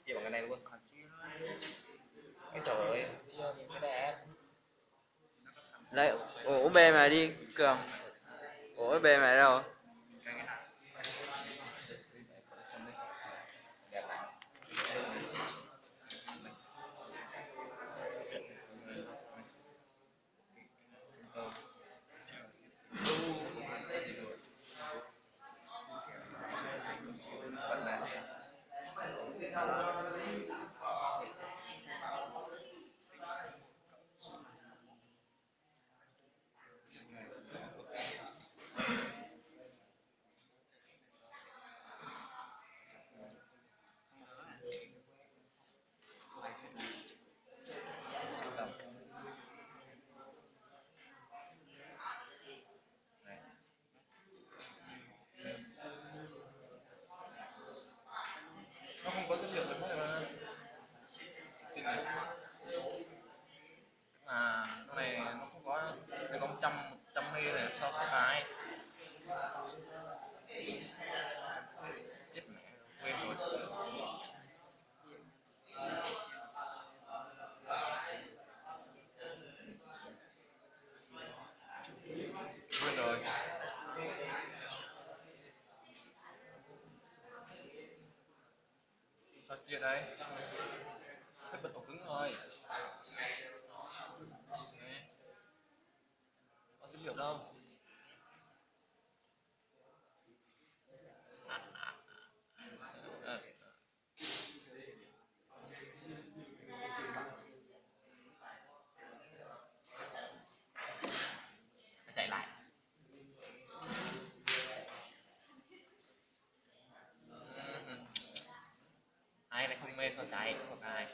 Chia bằng cái này luôn. Cái chổi chia bằng cái này. Đấy, ổ USB mày đi, Cường. Ổ USB mày đâu? Nó không có dữ liệu rồi hết mà. Tin này. À, cái này nó không có, nó có một trăm, một trăm mê này, sao sẽ cái. Chết mẹ, quên rồi. Quên rồi. Sao chia đây? Cái bật ổ cứng rồi. Có dữ liệu đâu? Chạy lại. Ai, mày không mê sao chạy, sao cài.